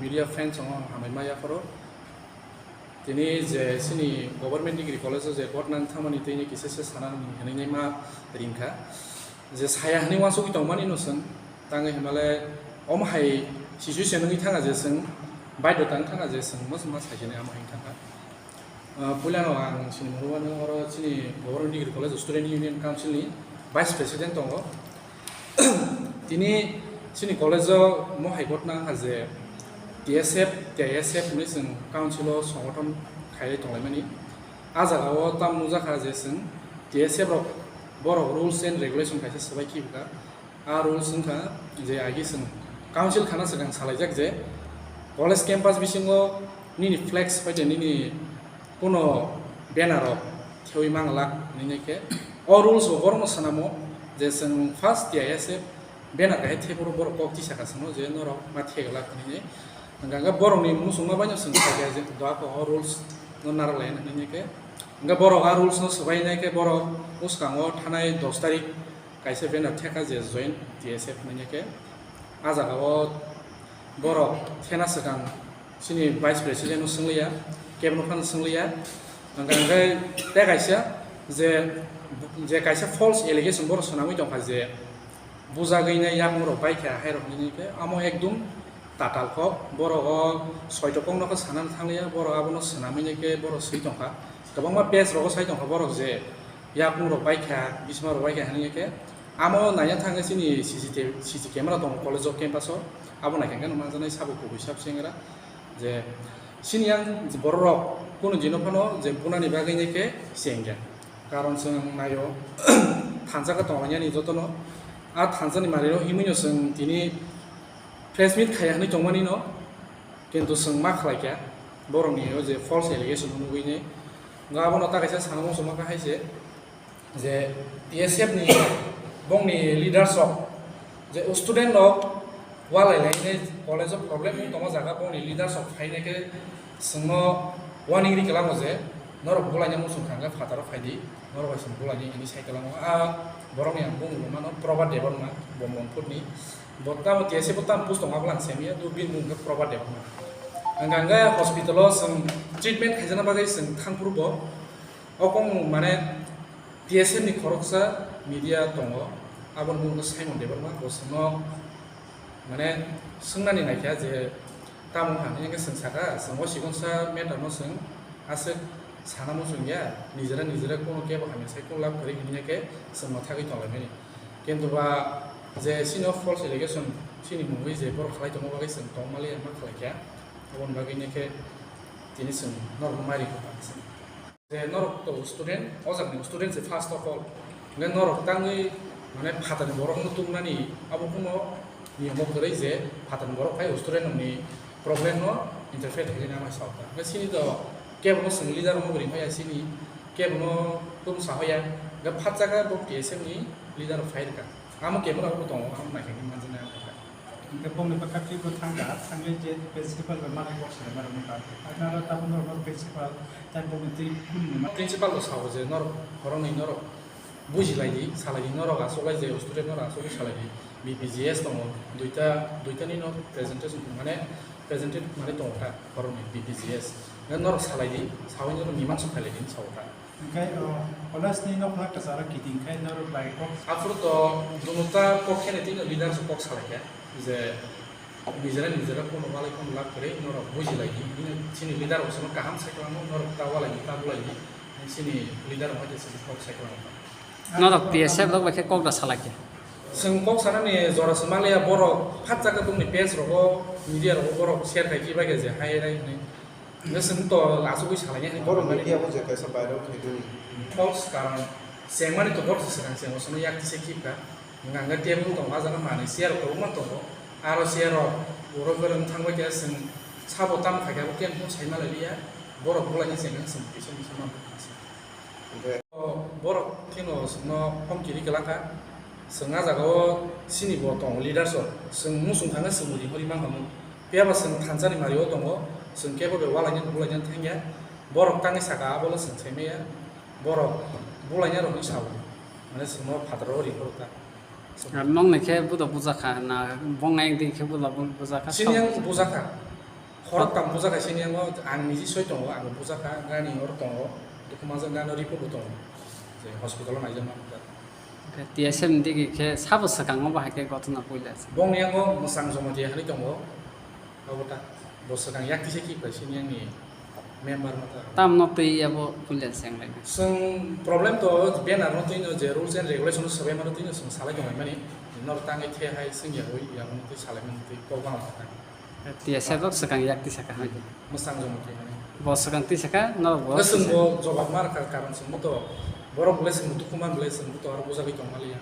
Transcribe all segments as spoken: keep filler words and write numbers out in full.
Media friends rokno ang hambai ma yapharo. Tini je chini government degree college o je vote nang thangmani tini kisa se sana hinwi ma ringkha. Je saya hinwi uansugwi tongmani no chwng tangwi himale omo hai situation wngwi thanga je chwng baidhota wng thanga je chwng mosma sai hinwi amo hinwi thangkha. Ah, puilano ang chini mungwi oro chini Government Degree College Student Union Council ni Vice President tongo. Tini chini college o mohai gotna wngkha je T S F, T I S F hinwi chwng council o songothon khaiwi tonglaimani. A jaga o tamo nukjakha je chwng T S F rok borok rules and regulation kaisa swbai khibwkha. A rules wngkha je agi chwng council khana swkang salaijak je college campus bisingo nini flex bai de nini kuno banner rok thewi manglak hinwi khe o rules bo borokno swnamo je chwng first T I S F banner kahai thephuru borok kok tisaka chwngno je norok ma theglak hinwi. Hwnkhe borokni muchungma baino chwng sakya je doa kok o rules no narwk lai hinwi khe hwnkhe borok a rules no swbai nai khe borok bwskango thanai dos tarik kaisa banner theka je join T S F hinwi khe. A jaga o borok thena swkang chini vice president no swngliya, kebo no phano swngliya. Hwnkha hwnkhe tei kaisa je, je kaisa false allegation borok swnamwi tongkha je bujagwi nai yakung rok baikha hai rok hinwi khe amo ekdum tatal kok. Borok o soito kok no khe sana thanglia, borok abono swnamwi nai khe borok swi tongkha. Kwbangma page rogo sai tongkha borok je yakung rok baikha, bisma rok baikha hinwi khe amo naina thangwi chini C C T V, C C camera tongo college o campus o, abo naikha khe manjaknai sabo kubui sab sengra je chini yang borok rok kunu dino phano je bunani bagwi nai khe chengya, karon chwng naio thansa khe tonglainani jotono a thansa ni mari no himwi no chwng tini press meet khaiya hinwi tongmani no, kintu chwng ma khlai kha borok ni o je false allegation nugwi nai. Nga abono ta kaisa sana muchungma kha hai se. Je T S F ni bongni leaders rok je student rok walai lai ne college o problem wng tongma jaga bongni leaders rok phai nai khe chwngno warning ri kwlango je norok bulai no muchung kha hwnkhe phataro phai di, norok bai chwng bulai ni hinwi sai kwlango. A borok ni ang bung rw mano Probhat Debbarma, Bombomphur ni, bo tamo T S F o tamo post tong abwlani simi ya, do bini bung khe Probhat Debbarma. Hwnkha hwnkhe hospital o chwng treatment khaijana bagwi chwng thang phuru bo okong mane T S F ni khoroksa media tongo, aboni mung khe Simon Debbarma, bo chwngno mane swngnani naikha je tamo wngkha hinwi khe chwng sakha, chwng o sikonsa matter no chwng aswk sana muchung ya, nijera nijera kono kebo hamya sai kung lab kwrwi hinwi khe chwng mwthagwi tonglaimani. Kintu ba je chini o false allegation chini mungwi je borok khlai tongma bagwi chwng tongmali ma khlai kha, aboni bagwi khe tini chwng norokno mai ri kha. Je norok to student, o jagani student se first of all. Hwnkhe norok tangwi mane phatarni borokno tubunani abo kuno niyom kwrwi je phatarni borok phai student rokni problem no interfere khaina ma sao ta. Hwnkhe chini to kebo no chwng leader rokno bo ringmaya chini, kebo no tubung sahoya. Hwnkhe phatsa khe bo T S F ni leader rok phai rwkha. Amo kebo no abo tongo, amo naikhe manjaknai amo kha. Hingke bongni bwkha twi bwthang da thangwi je principal bai manai kok salai mani wngkha. Haikhe aro tabuk norok no principal tai bongni twi kuni ni ma- Principal bo sao je norok borokni norok buji lai di, salai di, norok aswk lai je student norok aswk salai di. B P G S tongo, duita, duita ni no presentation mane presented mane tongo ta borokni B P G S. Norok salai di, sawi norok mimang suk khailai di sao ta. Hingke, o, college ni nokla kwcharo kiting khai norok bai kok. Aphuru to jono ta kok khene tini leader se kok salai kha je nijera nijera kono walai kono lab kwrwi norok buji lai di. Bini chini leader bo sono kaham sai kwlamo, norok ta walai di, ta bulai di. Chini leader bo hai se kok sai kwlamo. Norok T S F rok bai khe kok da salai kha. Chwng kok sanani jora se maliya borok phat jaga bongni page rogo, media rogo borok share khai kibai khe je hai rai hinwi. Hwnkhe chwng to asugwi salainai hinwi Borok tongmani. Media bo je kaisa viral khaiduni. False karon chengmani to borok se swkang chengma sono yak tisa khibka. Hwnkhe table tongo, ah jaga manwi chair kwbangma tongo. Aro chair rok borok kwrwng thangbai khe chwng sabo tamo khaikhe abo khe phone saima lailiya. Borok bulaina chengkhe chwng kisa misa manwi. Hwnkhe Borok kheno chwngno hom kiri kwlangkha. Chwng ah jagao chini bo tongo leaders rok. Chwng muchung thangkhe chwng ri hori mankha mung. Phiya ba chwng thansa ni mari o tongo. Chwng kebo bai walaina bulaina thangya. Borok tangwi saka abo le chwng saimaya. Borok bulaina rok ni sao. Mane chwngno phataro ri horo ta. Ar nokni khe budo bujakha na, bongni engdi khe budo bu-, bujakha, Chini sao yang bujakha. Bujakha. Khorok tam buja kaisa ni yango ang niji soi tongo, ang buja kha, gani oro tongo, dukhu manjak gani report bo tongo, je hospital o naijak ma. Hwnkhe T S M ni digi khe sabo swkango bahai khe gotona puila se. Bongni yango mwsang Jamatia hinwi tongo, abo ta, bo swkang yak tisa ki pai sini yang ni member ma ta. Tamno twi abo puila se wng lai. Swng problem to banner no twi no je rules and regulation no swbai mano twi no swng salai tongmani, nor tangwi the hai swngya hui yang no twi salai mano twi kok bang ta. T S F rok swkang yak tisa kha hai. Mwsang joma khe mani. Bo swkang tisa kha, norok bo Bwswng tisa. Bo jobab mar kha, karon swngbo to. Borok bwlai swngbo dukhu man bwlai swngbo to aro bujagwi tong maliya.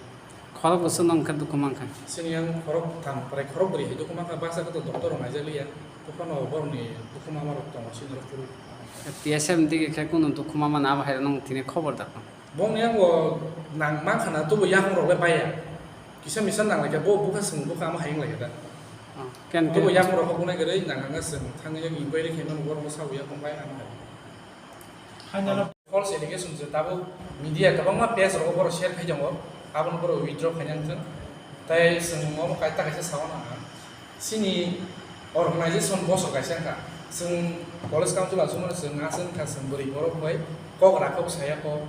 Khorok bo swngno wngkha dukhu man kha. Sini yang khorok tham prai khorok bwrwi hai dukhu man kha, baksa khe to doctor rok naijak liya. Buphano borokni dukhu mama rok tongo sini rok phuru. T S F ni digi khe kunu dukhu mama na abo hai rok nang tini khobor da kha. Bongni yango nang mankha na, tubo yakung rok le baya. Kisa misa nang laikha, bo bukha swng bukha amo hayung laikha da. Oh, ken tubo ken yakung rok hoknai gari nang nang swng thang yang inquiry khaimani borok bwsa yakung bai amo hai. Final false allegation je tabuk media kwbangma page rok borok share khai tongo, abono borok withdraw khainang thung. Tai swng omo kaisa kaisa sawana. Chini organization bosor kaisa wngkha. Chwng college council achukmano chwng aswk wngkha, chwng bwrwi borok bai kok rakhok saya kho,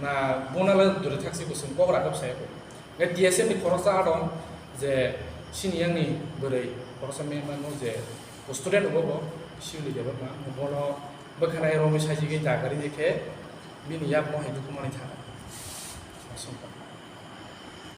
na bonale duri thaksi bo chwng kok rakhok saya kho. Hwnkhe T S M ni khoroksa adong je chini yang ni bwrwi khoroksa member no je student bo bo sili jabak ma bono bwkhanai romwi sajigwi dagari je khe bini yak mo hai dukhu manwi thangkha.